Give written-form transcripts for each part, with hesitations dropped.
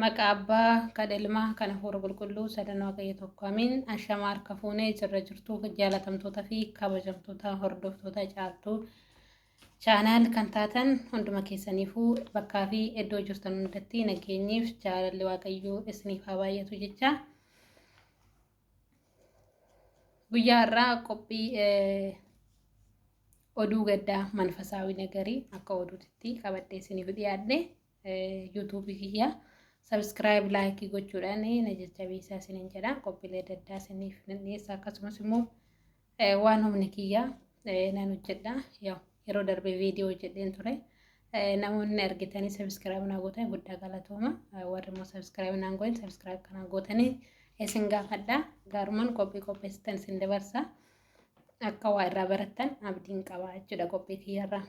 Maqaa Abbaa, kan Ilmaa, kan Hafuura Qulqulluu, sadan Waaqayyo tokko amiin. Ashama harka fuunee jirra jirtuu jaalatamtoota fi kabajamtoota hordoftoota Caaltuu Channel kan taatan hunduma keessaniifuu bakkaa fi iddoo jirtan hundatti nageenyiif jaalalli Waaqayyoo isiniif haa baay'atu jecha. Guyyaa har'aa qophii oduu gaddaa manfasaawii nagarii akka oduutitti qabadhee isiniif dhiyaadhe. Yuutuubii kiyya subscribe, like gochuudhaan na jajjabeessaa isiniin jedha. Qophiilee adda addaa isiniif nan dhiyeessa, akkasumas immoo waan humni kiyya nan hojjedha. Yeroo darbe viidiyoo hojjedheen ture. Namoonni argitanii subscribe naa gootan guddaa galatooma. Warri immoo subscribe naan gootan subscribe kanaa gootanii isin gaafadha. Gaarumaan qophii qopheessitan isin dabarsa. Akka waa irraa barattan abdiin qaba jechuudha qophii kiyyarraa.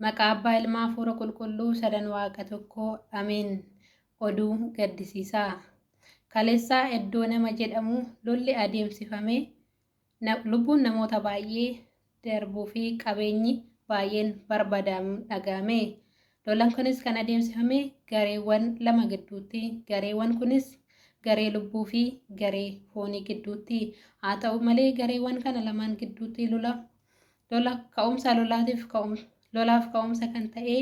Maqaa Abbaa, Ilmaa, Hafuura Qulqulluu, sadan Waaqa tokko Ameen. Oduu gaddisiisaa. Kaleessaa iddoo nama jedhamu lolli adeemsifame lubbuun namoota baay'ee darbuu fi qabeenyi baay'een barbadaa'uun dhaga'ame. Lolan kunis kan adeemsifame gareewwan lama gidduutti. Gareewwan kunis garee lubbuu fi garee foonii gidduutti. Haa ta'u malee gareewwan kana lamaan gidduutti lola lola ka'umsa lolaatiif lolaaf ka'umsa kan ta'e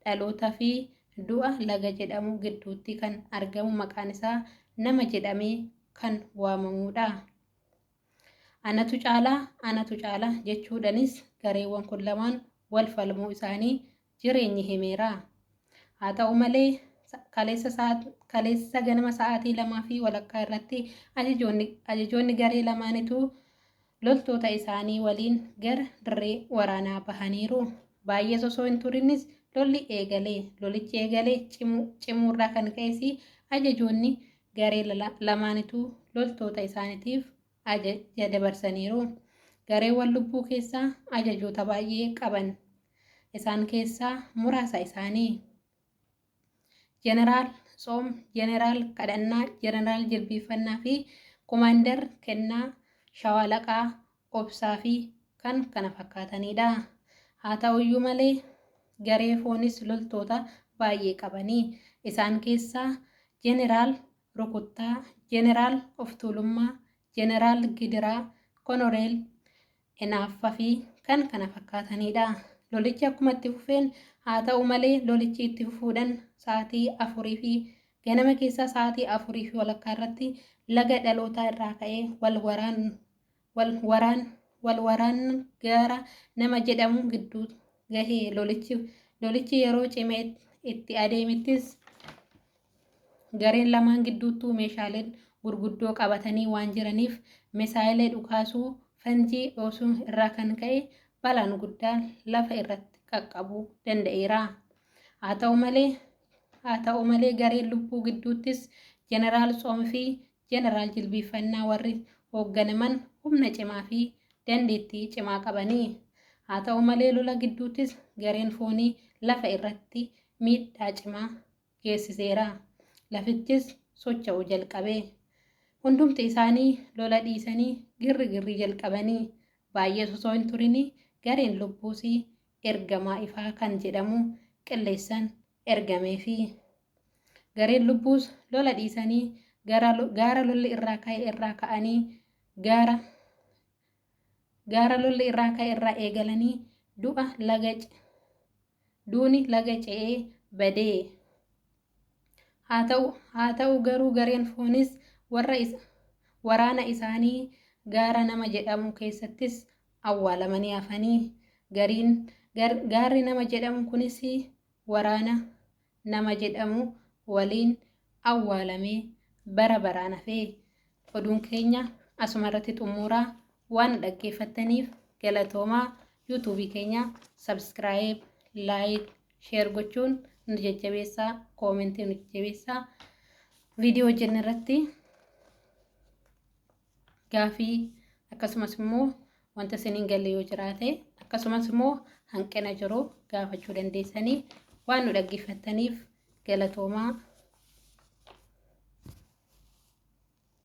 dhaloota fi du'a laga jedhamu gidduutti kan argamu maqaan isaa nama jedhamee kan waamamudha. Anatu caalaa, anatu caalaa jechuudhanis gareewwan kun lamaan wal falmuu isaanii jireenyi himeera. Haa ta'u malee kaleessa ganama sa'aatii 2:30 irratti ajajoonni garee lamaanitu loltoota isaanii waliin gara dirree waraanaa bahaniiru. Baay'ees osoo hin turinis lolli eegale. Lolichi eegale cimuurraa kan ka'es ajajoonni garee lamaanitu loltoota isaaniitiif ajaja dabarsaniiru. Gareewwan lubbuu keessaa ajajoota baay'ee qaban. Isaan keessaa muraasa isaanii. Jeneraal Tsoom, Jeneraal Kadhannaa, Jeneraal Jilbiiffannaa fi Komaandar Kennaa, Shawaalaqaa Obsaa fi kan kana fakkaatanidha. Haa ta'uyyuu malee garee foonis loltoota baay'ee qabanii. Isaan keessaa Jeneraal Rukuttaa, Jeneraal Oftuulummaa, Jeneraal Gidiraa, Konoreel Inaaffaa fi kan kana fakkaatanidha. Lolichi akkuma itti fufeen, haa ta'u malee lolichi itti fufuudhaan sa'aatii afurii fi ganama keessaa sa'aatii 4:30 irratti laga dhalootaa irraa ka'ee wal waraan wal waraan wal waraan gaara nama jedhamu gidduu gahee. Lolichi yeroo cimee itti adeemettis gareen lamaan gidduuttuu meeshaaleen gurguddoo qabatanii waan jiraniif misaayilee dhukaasuu, fanjii dhoosuu irraa kan ka'e balaan guddaan lafa irratti qaqqabuu danda'eera. Haa ta'u malee gareen lubbuu gidduuttis Jeneraal Tsoom fi Jeneraal Jilbiiffannaa warri hoogganaman humna cimaa fi dandeettii cimaa qabanii. Haa ta'u malee lola gidduuttis gareen foonii lafa irratti miidhaa cimaa geessiseera. Lafichis socho'uu jalqabe. Hundumti isaanii lola dhiisanii girri girrii jalqabanii baay'ee osoo hin turin gareen lubbuus ergamaa ifaa kan jedhamu qilleensaan ergameefi. Gareen lubbuus lola dhiisanii gaara lolli irraa ka'e irraa ka'anii gaara lolli irraa ka'e irraa eegalanii du'a laga duuni laga ce'ee badee. Haa ta'u garuu gareen foonis warra waraana isaanii gaara nama jedhamu keessattis awwaalamanii hafanii. Gariin gaarri nama jedhamu kunis waraana nama jedhamu waliin awwaalamee bara baraan hafee. Oduun keenya asuma irratti xumuraa. Waan dhaggeeffattaniif galatoomaa. Yuutuubii keenya subscribe, like, share gochuun nu jajjabeessaa, koomentii nu jajjabeessaa. Viidiyoo hojjenne irratti gaafii akkasumas immoo wanta isiniin galle yoo jiraate, akkasumas immoo hanqina jiru gaafachuu dandeessanii. Waan nu dhaggeeffattaniif galatoomaa.